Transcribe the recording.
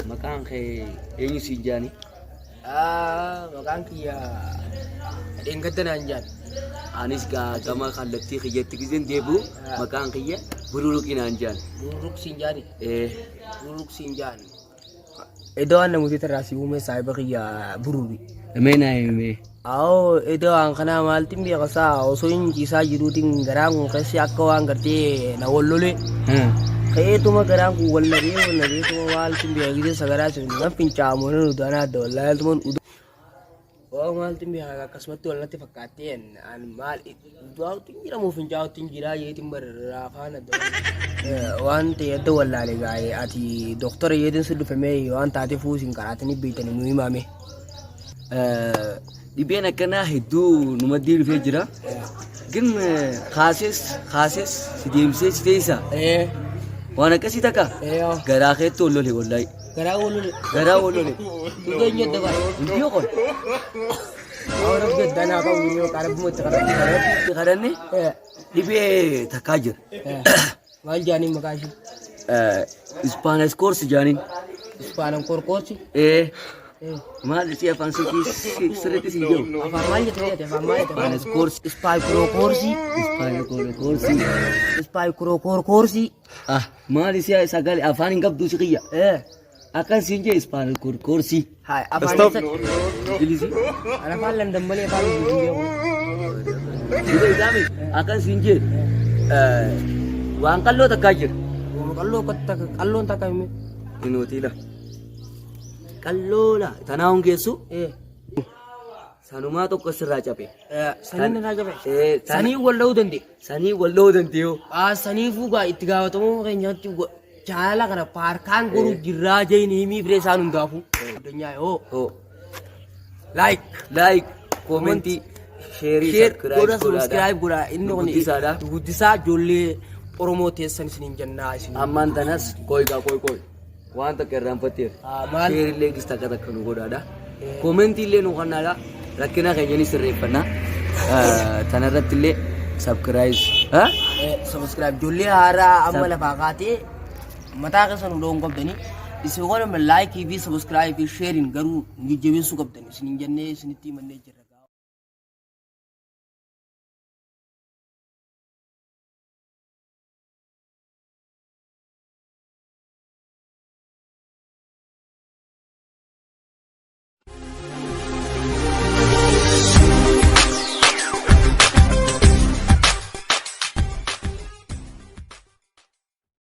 Maqaan kee eenyu siin jaani? Maqaan kiyya dheengadda naan jaan. Anis gama kallattii kiyyatti gizeen deebi'u maqaan kiyya Bururuqii naan jaan. Bururuq siin jaani. Ee. Bururuq siin jaan. Iddoo waan namoota irraa si uume saahiba kiyya Bururi. Mee naa himee. Awoo iddoo waan kanaa maaltiin beeka saa osoo hin ciisaa jiruutiin garaan kun keessi akka waan gartee na wal lolee. Ka'eetuma garaan kun wal nabee wal nabeetuma maaltiin beeka gisee sagaraa sun nan fincaamu nan udaanaa adda wallaahi tuman udaa. Waa maaltiin beeka akkasumatti wal natti fakkaattee an maal udaa'utti hin jiramu fincaa'utti hin jiraa jeetiin barraa afaan adda waan ta'e adda wallaale gaa'e ati doktora jeetiin si dhufemee waan taate fuusin karaatanii beektanii nu himame. Dhibeen akkanaa hedduu nu maddii dhufee jira. Gin kaasees kaasees si deemsee si teessa. Waan akkasii takka garaa keetti ol lole wallaahi. Garaa wal lole. Garaa wal lole. Dhugaa hin jedhu bara. Hin qol. Awwa rabbi addanaa qabu yoo qaarabbuma itti kadhatu. Itti kadhanne dhibee takkaa jira. Maal jaaniin maqaa ishee? Ispaanas koorsi jaaniin. Ispaanan korkoorsi. Ee maal isii afaan sirriitti sirriitti siin jiru. Afaan maal jette jette afaan maal jette? Ispaanas koorsi. Ispaayikurookoorsi. Ispaanas koorsi. Ispaayikurookoorsi. Ah maal isii sagalee afaan hin qabdu si qiyya. Akkan siin jee ispaanas koorsi. Haay afaan Stop. eessa? Ingilizii. An afaan London malee afaan Ingilizii beeku. Dhibee isaami akkan siin jee waan qalloo takkaa jira. Qalloo takka qalloon takka hime. Inootiila. Qalloo la tanaa hungeessu sanumaa tokko sirraa cabe. Saniin irraa jabe. Eh, Sanii wal dha'uu danda'e. Sanii wal dha'uu danda'u. Saniifuu gaa itti gaafatamuu keenyatti jaalala kana paarkaan godhu jirraa jeen himii firee isaan hundaafuu. Addunyaa yoo. Hoo. Like. Like, koomentii, sheerii, Share subscribe godha godhaadha. subscribe godha inni kun Guddisaadha. guddisaa ijoollee Oromoo teessan isiniin jennaa isin. Ammaan tanas kooy gaa kooy kooy. Waan takka irraanfatteef. Ah, maal? Sheerii illee gis takka takka nu godhaadha. Koomentii illee nu kannaadha. Rakkina keenya ni sirreeffanna. Tanarratti illee subscribe. Ha? Subscribe ijoollee haaraa amma lafaa kaatee mataa keessa nu dha'uun qabdanii isin godhama like fi subscribe fi sharing garuu nu jajjabeessuu qabdanii isiniin jennee isinitti himannee jirra.